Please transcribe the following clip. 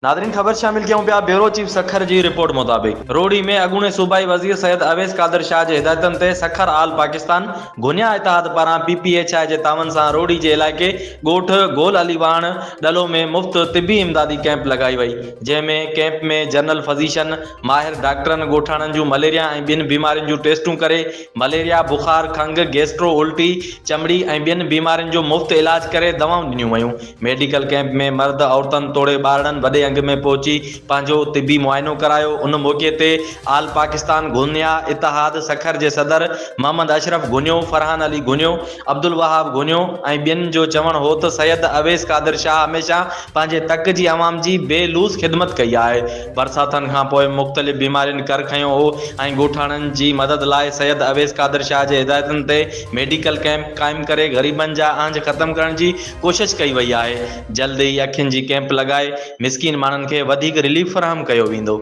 ناظرين خبر شامل ڪيون پيا بيورو چيف سکر جي رپورٽ مطابق روهڙي ۾ اڳوڻي صوبائي وزير سيد اويس قادر شاهه جي هدايتن تي سکر آل پاڪستان گهنيا اتحاد پاران پي پي ايڇ I جي تعاون سان روهڙي جي علائقي ڳوٺ گول علي واهڻ ڏلو ۾ مفت طبي امدادي ڪئمپ لڳائي وئي جنهن ۾ ڪئمپ ۾ جنرل فزيشن ماهر ڊاڪٽرن ڳوٺاڻن جون مليريا ۽ ٻين بيمارين جون ٽيسٽون ڪري مليريا، بخار، کنگهه، گيسٽرو، الٽي، چمڙي ۽ ٻين بيمارين جو مفت علاج ڪري دوائون ڏنيون ويون. ميڊيڪل ڪئمپ ۾ مرد، عورتن توڙي ٻارڙن وڏي انگ ۾ پهچي پنهنجو طبي معائنو ڪرايو. ان موقعي تي آل پاڪستان گهنيا اتحاد سکر جي صدر محمد اشرف گهنيو، فرحان علي گهنيو، عبدالوهاب گهنيو ۽ ٻين جو چوڻ هو ته سيد اويس قادر شاهه هميشه پنهنجي تڪ جي عوام جي بي لوث خدمت ڪئي آهي. برساتن کان پوء مختلف بيمارين ڪر کنيو هو ۽ ڳوٺاڻن جي مدد لاء سيد اويس قادر شاهه جي هدايتن تي ميڊيڪل ڪئمپ قائم ڪري غريبن جا اهنج ختم ڪرڻ جي ڪوشش ڪئي وئي آهي. جلد ئي اکين جي ڪئمپ لڳائي مسڪين ماڻهن کي وڌيڪ رليف فراهم ڪيو ويندو.